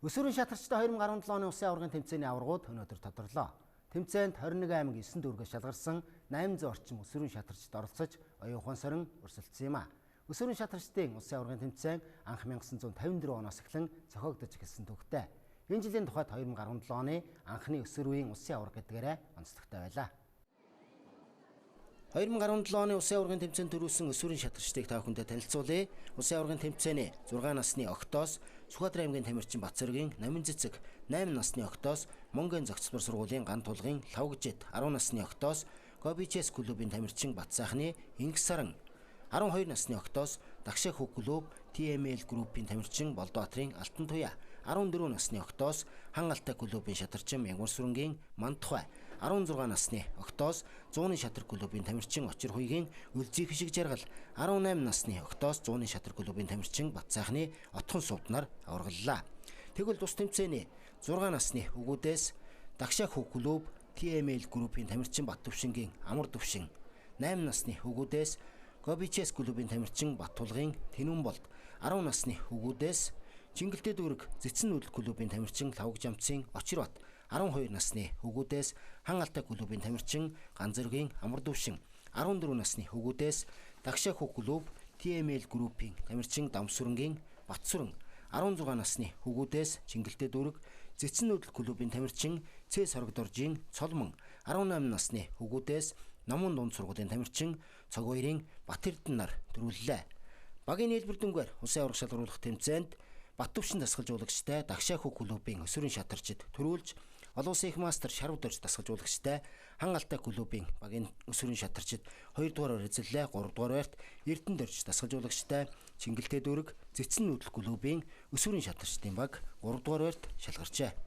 Өсвөрийн шатарчтай 2017 оны улсын аваргын тэмцээний аваргууд өнөөдөр тодорлоо. Тэмцээнд 21 аймаг 9 дүүргээс шалгарсан 800 орчим өсвөрийн шатарчид оролцож оюун ухаан сорин өрсөлдсөн юм а. Өсвөрийн шатарчдын улсын аваргын тэмцээн анх 1954 оноос эхлэн зохиогдож эхэлсэн түүхтэй. Энэ жилийн тухайд 2017 оны анхны өсвөр үеийн улсын аварга гэдгээрээ онцлогтой байлаа. 2017 оны улсын аваргын тэмцээнд төрүүлсэн өсвөрийн шатарчдыг та бүхэнтэй танилцуулъя. Улсын аваргын тэмцээний 6 насны огтоос Сүхбаатар аймгийн тамирчин Батцөргийн Номин Цэцэг, 8 насны огтоос Монгийн зохицлбор сургуулийн ган тулгын Лавгжэт, 10 насны огтоос Гобичес клубын тамирчин Батсайхны Ингис саран, 12 насны огтоос Дагшаа хүү клуб TML группийн тамирчин Болдбаатарын Алтан Туяа, 14 насны огтоос Хан Алтай клубын шатарчин Мягмар сүрэнгийн Мандхай, 16 насны огтоос Зууны шатар клубын тамирчин Очир хуйгийн Өлзий хишиг жаргал, 18 насны огтоос Зууны шатар клубын тамирчин Батсайхны Отхон сувднаар аваргаллаа. Тэгвэл тус тэмцээний 6 насны өгүүдээс Дагшаа хүү клуб TML группийн тамирчин Баттөвшингийн Амар Төвшин, 8 насны өгүүдээс Гобичес клубын тамирчин Баттулгын Тэнүн болд, 10 насны өгүүдээс Чингэлтэй дүүрэг Зэцэн нүүдэл клубын тамирчин Лавг Жамцын Очирбат, 12 насны өгүүдээс Хан Алтай клубын тамирчин Ганзөргийн Амар Төвшин, 14 насны өгүүдээс Дагшаа хүү клуб TML группийн тамирчин Дамсүрэнгийн Батсүрэн, 16 насны өгүүдээс Чингэлтэй дүүрэг Зэцэн нүүдэл клубын тамирчин Цэ сорогдоржийн Цолмон, 18 насны өгүүдээс Номон дунд сургуулийн тамирчин Цогоёрын Батэрдэн нар төрүүллээ. Багийн нийлбэр дүнгээр улсын аварга шалгаруулах тэмцээнд Баттөвшин дасгалжуулагчтай Дагшаа хүү клубын өсвөрийн шатарчид төрүүлж, олон улсын их мастер Шарв дөрж дасгалжуулагчтай Хан Алтай клубын багийн өсвөрийн шатарчид 2 дугаар эзэллээ, 3 дугаар байрт Эрдэнэ дөрж дасгалжуулагчтай Чингэлтэй дүүрэг Зэцэн нүүдэл клубын өсвөрийн шатарчдын баг 3 дугаар байрт шалгарчээ.